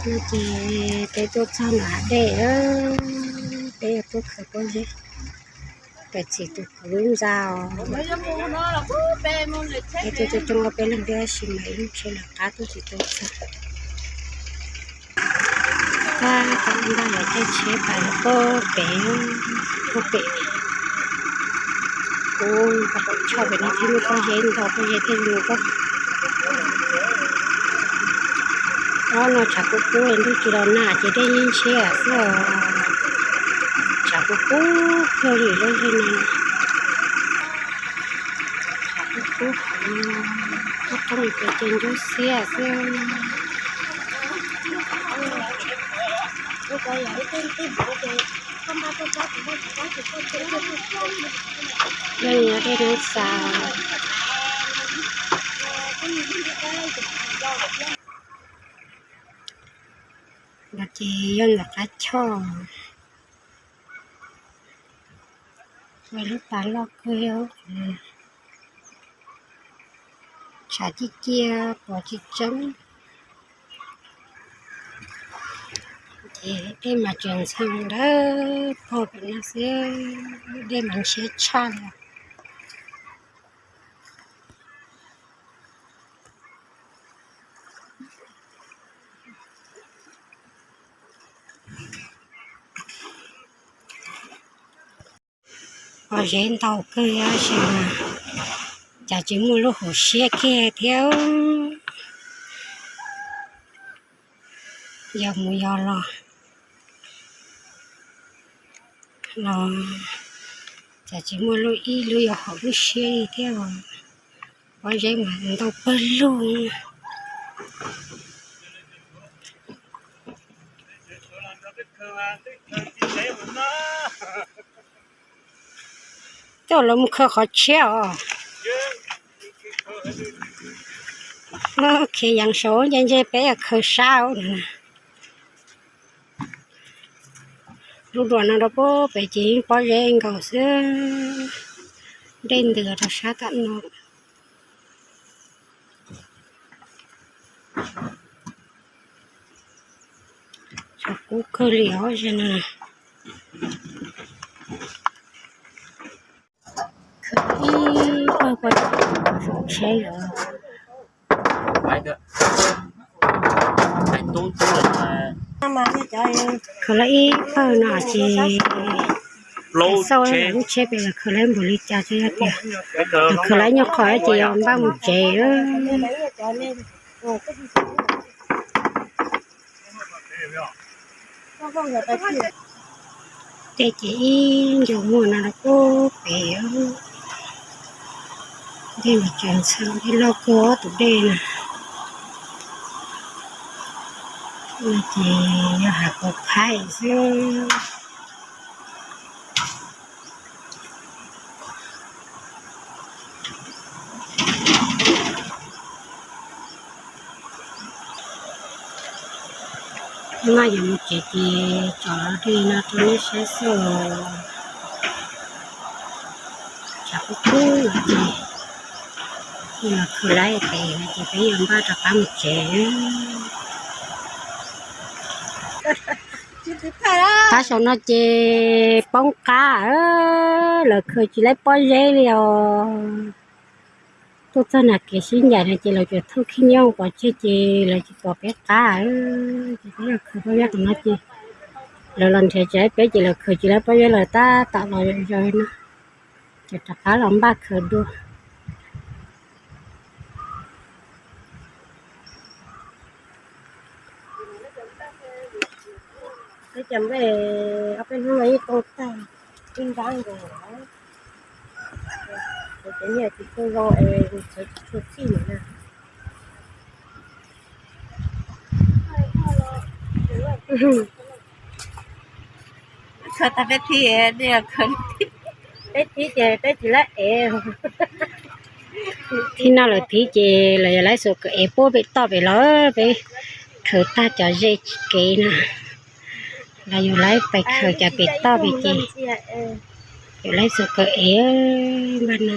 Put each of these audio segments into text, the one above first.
No ces peb tuaj txog nram hav dej, peb yuav tuaj khaws pob zeb, pem txhim tus kwv ntxa os. Peb tuaj coob coob ob peb leeg thiab tab sis mas ib lub tsheb lawv qab tuaj tsis tau txog. Tab tom ntag lawv caij tsheb pais puag pem, puag pem. Kuv pom choj pem no thiab muaj pob zeb ntau, pob zeb thiaj zoo koj. Ob no tshav kub kub, ntuj tsis los nag ces dej yeej ntshiab xwb os. Tshav kub kub kawg li lub zej no. Tshav kub kub, kub koob ces ntsuab xiab xwb. Yeej yog dej Neeb Xaus. No ces yog ntawm qab choj, ua lub pas loj kawg, tshav ciaj ciaj pom tsis tseeb. Ces dej mas tseem ntxhee dawb paug pem no xwb, dej mas ntshiab tshaj li. Pob zeb ntau kawg tab sis mas cas tsis muaj lub hauv siab kiag thiab. Yog mus yog los, los cas tsis muaj lub ib lub yog hauv lub siab li thiab. Pob zeb mas ntau pawg lug. Coj lawv mus khaws qhov tshiab os. Khe yees saud nce nce peb khaws sab. Lub duam no rau puag pem ces yeej pob zeb nkaus xwb, dej ntws rau sab tam no. Tshav kub kawg li os. Khaws ib pawg poj zaum tsheb lawm. Khaws lawm ib pawg no ces xauj lub tsheb pem los khaws lawm npaum li cas tso yog tias khaws lawm nyuag qhov ces yog npaj mus tsev. Dej ces ib ncua muaj no rau puag pem. Dej mas tseem ntxhee, dej loj kawg tus dej na. No ces yog hav kaus phaib xwb. Hnub no yuav mus tsev ces tsom dej no rau nej saib xwb. Tshav kub kub ces los khaws lawm pem no ces peb yuav npaj rov qab mus tsev. Qab saum no ces poob qab, lawv khaws tsis laib pob zeb li os. Tuaj txog nram kev sib ncaim no ces lawv tsuas thauj khib nyooj pov tseg ces lawv tsis pom peb qab, ces peb los khaws pob zeb tom no ces lawv los nrhiav tsis laib peb ces lawv khaws tsis laib pob zeb lawm tab tom los zaws no, ces rov qab los npaj khaws dua. Peb cov nplej ob peb hnub no yeej tau tag, yeej nrab nkaus. Cov niag tsis tshua zoo es tshawv tsis tshua txhij lawm na. Khaws tag peb thib, peb thib ces peb tsis laib ev. Thib no lawm thib ces lawv yuav laib xuas kawm ev puag pem toj pem los peb khaws tag cov ze kev na. Lawv yuav laib pais khaws cov pem toj pem ces yuav laib xuas kawm ev npaj no.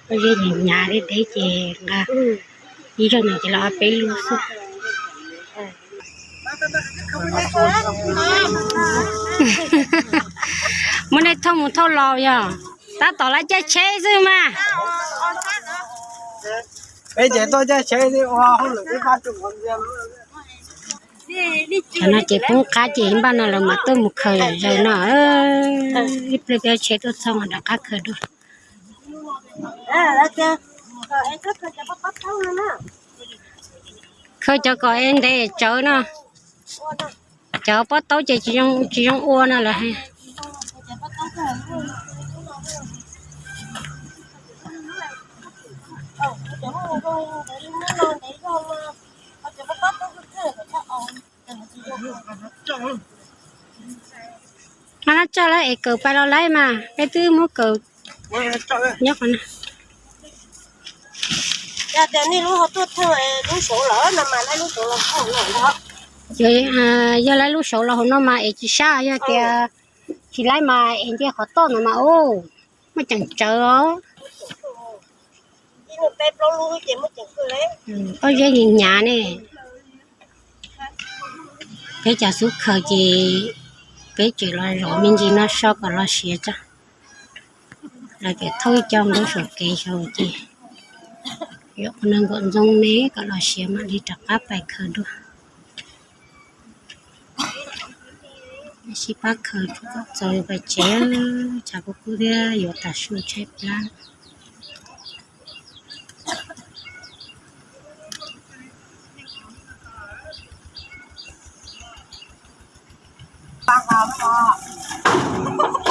Pob zeb hnyav hnyav deb deb ces nqa ib zaug no ces los ob peb lub xwb. Muab nej thauj mus thauj los yog tab tom lawv caij tsheb xwb mas. Peb ces tuaj caij tsheb ua hauj lwm ib pab tug. Cov no ces poob qab ces npaj no lawv mam tuaj mus khaws zom zaws no. Ib pliag peb tsheb tuaj txog rov qab khaws dua. Khaws cov kom es ntev tsawv no. Cov pob taub ces tsis zoo ua no lawm. Mas no tso lawm es kawm pais los laib mas peb twb muab kawm nyob qhov no. Yog laib lub saud los hauv no mas es tsis sab, yog tias tsis laib mas es nce qhov toj no mas ub, muaj ceem tsawv os. Pob zeb hnyav hnyav ne. Peb cov xub khaws ces peb tseem los zov me ntsis no so kom los siav tso. Lawv tias thauj ib co nkaub saum kev xyov ces yuav qhov no nkaum ntxoov me kom los siav mam li rov qab pais khaws dua. Sib pab khaws tsuav kom txaus yuav pais tsev, tshav kub kub thiab yuav tas su tshaib plab.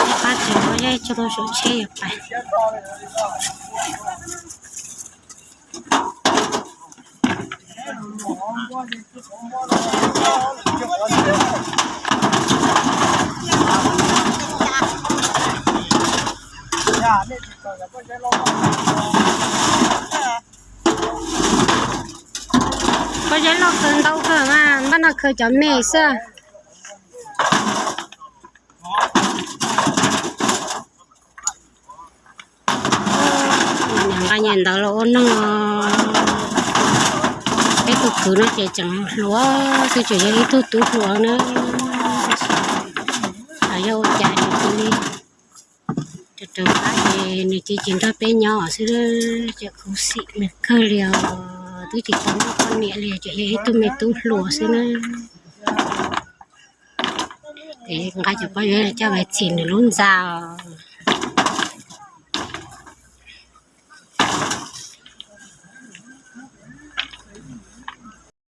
Sib pab khaws pob zeb tso rau saum tsheb yuav pais. Pob zeb loj kawg ntau kawg mas npaj no khaws cov me xwb. Nqa nyias ntawd los ua neeg. Peb tug kwv no ces tseem hluas xwb, tseem yog ib tug tub hluas na. Yog ua cas nws cia li rau rau qab ces nws cia li nrog peb nyob xwb, ces khuv xim nws kawg li os. Twb tsis tau muaj poj niam li, tseem yog ib tug me tub hluas xwb na. Ces nqa cov pob zeb coj mus txhim nws lub ntxa os.